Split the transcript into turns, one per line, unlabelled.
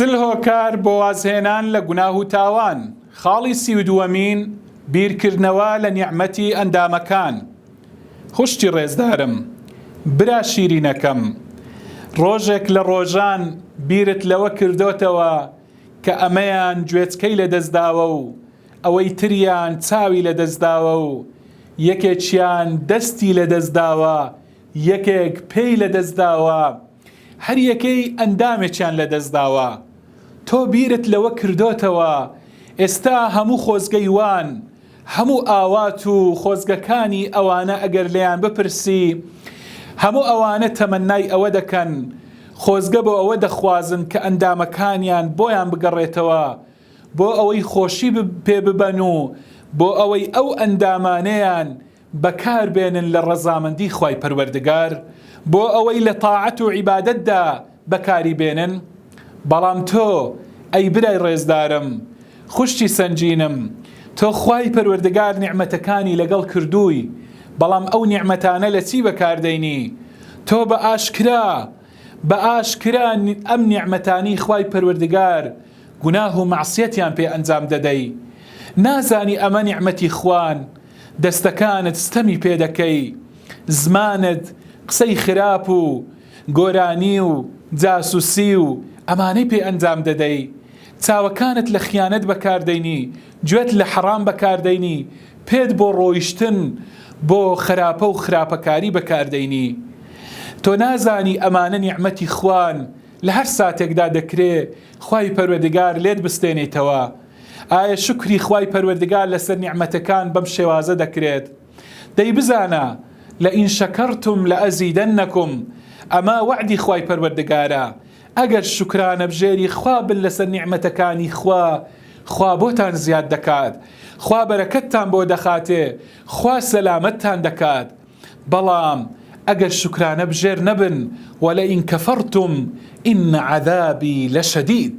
چل هۆکار بۆ وازهێنان لە گوناه و تاوان، خاڵی 32مین، بیرکردنەوە لە نیعمەتی ئەندامەکان. خوشکی ڕێزدارم، برا شیرینەکەم، ڕۆژێک لە ڕۆژان بیرت لەوە کردۆتەوە کە ئەمەیان گوێچکەی لەدەستداوە و ئەوەی تریان چاوی لەدەستداوە و یەکێکیان دەستی لەدەستداوە، یەکێک پێی لەدەستداوە، هەر یەکەی ئەندامێکیان لەدەستداوە. تۆ بیرت لەوە کردۆتەوە ئێستا هەموو خۆزگەی وان، هەموو ئاوات و خۆزگەکانی ئەوانە ئەگەر لێیان بپرسی، هەموو ئەوانە تەمەنای ئەوە دەکەن، خۆزگە بۆ ئەوە دەخوازن کە ئەندامەکانیان بۆیان بگەڕێتەوە، بۆ ئەوەی خۆشی پێ ببەن و بۆ ئەوەی ئەو ئەندامانەیان بەکار بێنن لە ڕەزامەندی خوای پەروەردگار بۆ ئەوەی لە تاعەت و عیبادەتدا بەکاری بێنن، بەڵام تۆ ئەی برای ڕێزدارم، خوشکی سەنگینم، تۆ خوای پەروەردگار نیعمەتەکانی لەگەڵ کردووی، بەڵام ئەو نیعمەتانە لە چی بەکار دەینی؟ تۆ بە ئاشکرا بە ئاشکرا ئەم نیعمەتانەی خوای پەروەردگار گوناه و مەعسیەتیان پێ ئەنجام دەدەی، نازانی ئەمە نیعمەتی خوان، دەستەکانت ستەمی پێ دەکەی، زمانت قسەی خراپ و گۆرانی و جاسوسی و ئەمانەی پێ ئەنجام دەدەی، چاوەکانت لە خیانەت بەکاردەینی، گوێت لە حەڕام بەکاردەینی، پێت بۆ ڕۆیشتن بۆ خراپە و خراپەکاری بەکاردەینی. تۆ نازانی ئەمانە نیعمەتی خوان، لە هەر ساتێکدا دەکرێ خوای پەروەردگار لێت بستێنیتەوە. ئایا شوکری خوای پەروەردگار لەسەر نیعمەتەکان بەم شێوازە دەکرێت؟ دەی بزانە، لئن شکرتم لازیدنکم، ئەمە وەعدی خوای پەروەردگارە، ئەگەر شوکرانەبژێری خوا بن لەسەر نیعمەتەکانی خوا، خوا بۆتان زیاد دەکات، خوا بەرەکەتتان بۆ دەخاتێ، خوا سەلامەتتان دەکات. بەڵام ئەگەر شوکرانەبژێر نەبن، ولئن کفرتم ان عذابی لشدید.